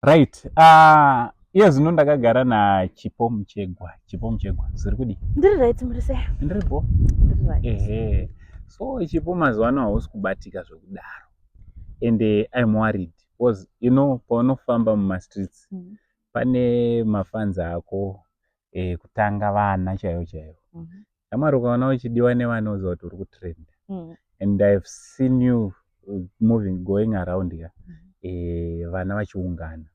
Right, iye zvino ndakagara naChipo Muchegwa. Chipo Muchegwa, zviri kudii? Ndiri right, muri sei? Ndiripo. Ndiri right. Ehe, so Chipo, mazuva ano hausi kubatika zvekudaro and I'm worried because paunofamba mumastreets pane mafans ako, kutanga vana chaivo chaivo. Amwari, ukaona uchidiwa nevana, uziva kuti uri kutrenda. And I've seen you moving, going around ka, vana vachiungana.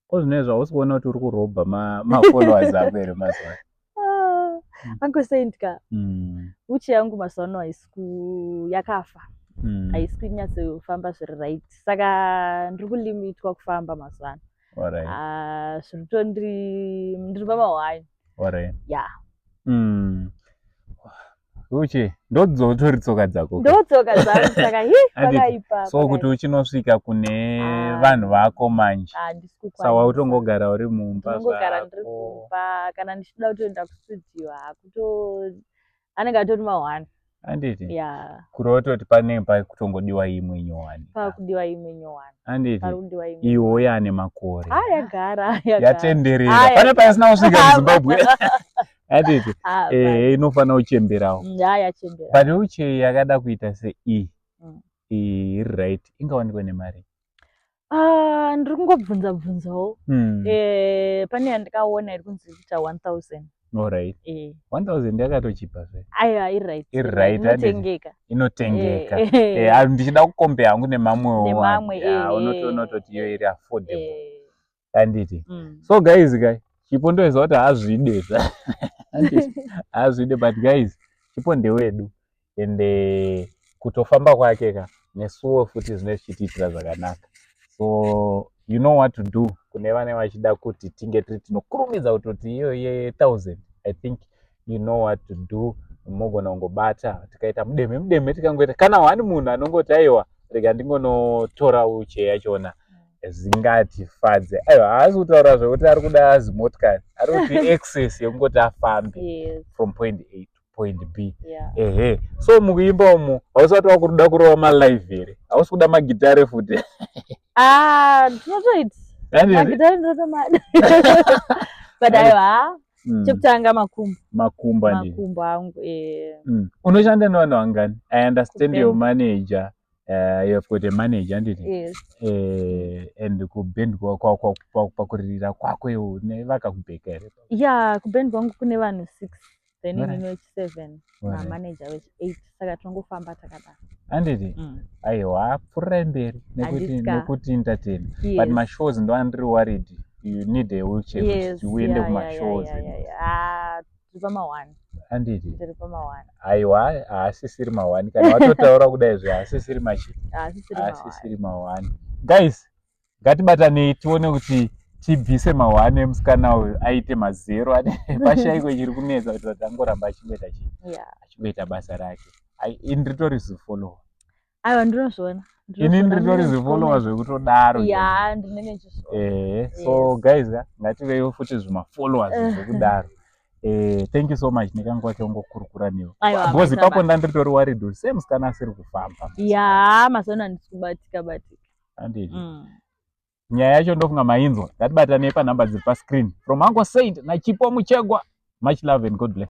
Ko zvinezvi hausi kuona kuti uri kurobha mafollowers ako here mazuva ano? Ah, Uncle Saint ka, wheelchair yangu mazuva ano haisi ku yakafa. Haisi kunyatsofamba zviri right, saka ndiri kulimitwa kufamba mazuva ano. Ah, zviri kutondiri ndiri pamahwani. Ya. Uche ndodzotori tsoka dzako ka? Ndotsoka dzangu, saka hi Handiti? pakaipa. So kuti uchinosvika kune Ah. vanhu vako manje, Handisi kukwanisa. sawa utongogara uri mumba Ndinongogara ndiri zvako. kumba. Kana ndichida kutoenda kustudio, hakuto anenge atori mahwani. Handiti? Ya. Kureva kutoti pane pakutongodiwa imwe nyowani. Pakudiwa imwe nyowani. Handiti? Pari kudiwa imwe. Iwo yaane makore. Ah, yagara, yagara. Yatenderera. Ah, Pane yagara. paisina kusvika muZimbabwe, handiti? Ah, Inofanira kuchemberawo. Ya, yachembera. But uche yakada kuita sei iri right, ingawanikwe nemari? Ah, ndiri kungobvunza bvunzawo. Pane yandikaona iri kunzi kuita 1000. Alright. 1000 yakatochipa zve. Aiwa, iri right. Iri right, handiti? Inotengeka. Inotengeka. Ndichida kucompare hangu nemamwewo. Nemamwe, Unotoona kutoti iyo iri affordable, handiti? Mm. So guys, guy Chipo ndoziva kuti haazvide, handiti? Haazvide, but guys, Chipo ndewedu ende kutofamba kwake ka, nesuwo futi zvine zvichitiitira zvakanaka. So you know what to do. Kune vane vachida kuti tinge tiri tinokurumidza kutoti iyo ye1000, I think you know what to do. Mogona kungobata, tikaita mudeme mudeme, tikangoita kana one munhu anongoti, "Aiwa, rega ndingonotora wheelchair yachona," zvingatifadze. Aiwa, haasi kutaura zvekuti ari kuda zimotikari, ari kuti access yekungoti afambe from point A to point B. Ehe, so mukuimba umu hausati wakuda kurova malive here? Hausi kuda magitare futi? Ah, ndinotoita. Handiti? Magitari ndinotomada, but aiwa, chekutanga makumbo. Makumbo, handiti? Makumbo angu. Unoshanda nevanhu vangani? I understand your Kuband. manager, you have got a manager, handiti? Yes. And kuband pakuririra kwako iwo nevakakubheka here? Ya, kuband kwangu kune vanhu six, then inini wechi7, namanager wechi8, saka tinongofamba takadaro. Handiti? Aiwa, pfuurirai mberi nekuti Handitya. nekuti entertain. But mashows ndo andiri worried. You need a wheelchair kuti uende kumashows. Yeah. Ah, tiri pamahwani. Handiti? Tiri pamahwani. Aiwa, haasisiri mahwani. Kana watotaura kudai zve, haasisiri machi Haasisiri mahwani. Haasisiri mahwani. Guys, ngatibatanei tione kuti tibvise mahwani emusikana uyu, aite mazero. Pashaikwe chiri kunetsa kuitira kuti angoramba achingoita chi achingoita basa rake. Ini ndiritori zifollower. Aiwa, ndinozviona. Ini ndiritori zifollower zvekutodaro. Ya, ndinenge ndichizviona. So guys ka, ngativeiwo futi zvimafollowers zvekudaro. Thank you so much nekanguva keungokurukura newe, Aiwa, because maita ipapo basa. ndanditori worried kuti sei musikana asiri kufamba. Ya, mazuva ano handisi kubatika batika. Handiti? Nyaya yacho ndofunga mainzwa. Ngatibatanei panhamba dziri pascreen. From Uncle Saint naChipo Muchegwa, much love and God bless.